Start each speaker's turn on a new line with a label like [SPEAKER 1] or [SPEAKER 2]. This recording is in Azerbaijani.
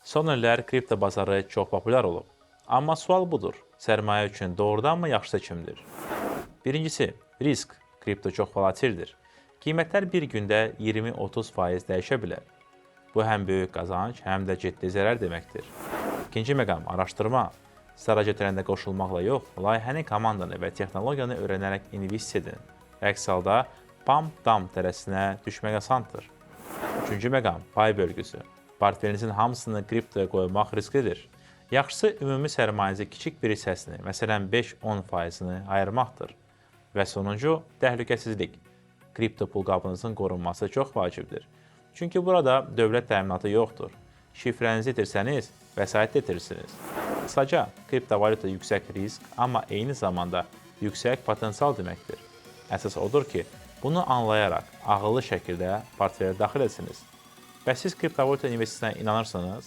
[SPEAKER 1] Son illər kripto bazarı çox populyar olub. Amma sual budur: sərmayə üçün doğrudanmı yaxşı seçimdir? Birincisi, risk. Kripto çox volatildir. Qiymətlər bir gündə 20-30% dəyişə bilər. Bu həm böyük qazanc, həm də ciddi zərər deməkdir. İkinci məqam, araşdırma. Sadəcə trendə qoşulmaqla yox, layihəni, komandanı və texnologiyanı öyrənərək investisiya edin. Əks halda pump dump dərəsinə düşmək asandır. Üçüncü məqam, pay bölgüsü. Portfelinizin hamısını kriptoya qoymaq risklidir. Yaxşısı ümumi sərmayənizin kiçik bir hissəsini, məsələn 5-10 faizini ayırmaqdır. Və sonuncu, təhlükəsizlik. Kripto pulqabınızın qorunması çox vacibdir. Çünki burada dövlət təminatı yoxdur. Şifrənizi itirsəniz, vəsait də itirirsiniz. Qısaca, kriptovalyuta yüksək risk, amma eyni zamanda yüksək potensial deməkdir. Əsas odur ki, bunu anlayaraq ağıllı şəkildə portfelə daxil etsiniz. Bəs siz kriptovalyuta investisiyasına inanırsınız?